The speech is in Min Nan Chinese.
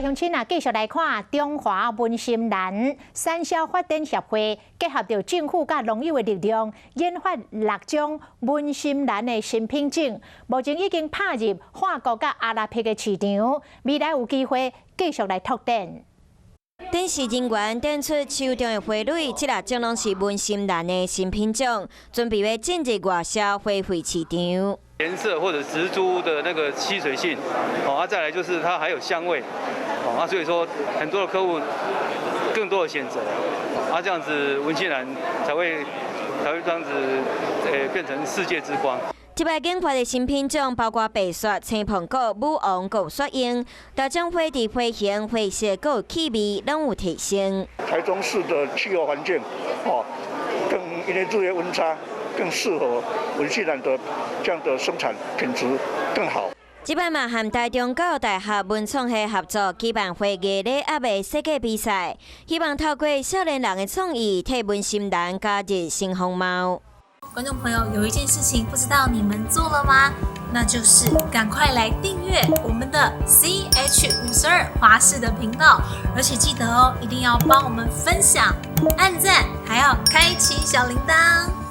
鄉親啊，繼續來看中華文心蘭產銷發展協會結合著政府佮農友的力量，研發六種文心蘭的新品種，目前已經拍入法國佮阿拉伯的市場，未來有機會繼續來拓展。展示人員展出手中的花蕊，這六種攏是文心蘭的新品種，準備欲進入外銷花卉市場。顏色或者植株的那個吸水性，哦，啊，再來就是它還有香味，哦，啊，所以說很多的客戶更多的選擇，啊，這樣子文心蘭才會這樣子，變成世界之光。這擺研發的新品種包括白雪、青蘋果、母王、閣雪櫻，大種花佇花型、花色、閣有氣味，攏有提升。台中市的氣候環境，哦，更因為日夜溫差，更適合文心蘭的這樣的生產品質更好。這擺嘛和台中教育大學文創系合作舉辦花藝禮盒的設計比賽，希望透過少年人的創意，替文心蘭加入新風貌。觀眾朋友，有一件事情不知道你們做了嗎？那就是趕快來訂閱我們的 CH 52華視的頻道，而且記得哦，一定要幫我們分享、按讚，還要開啟小鈴鐺。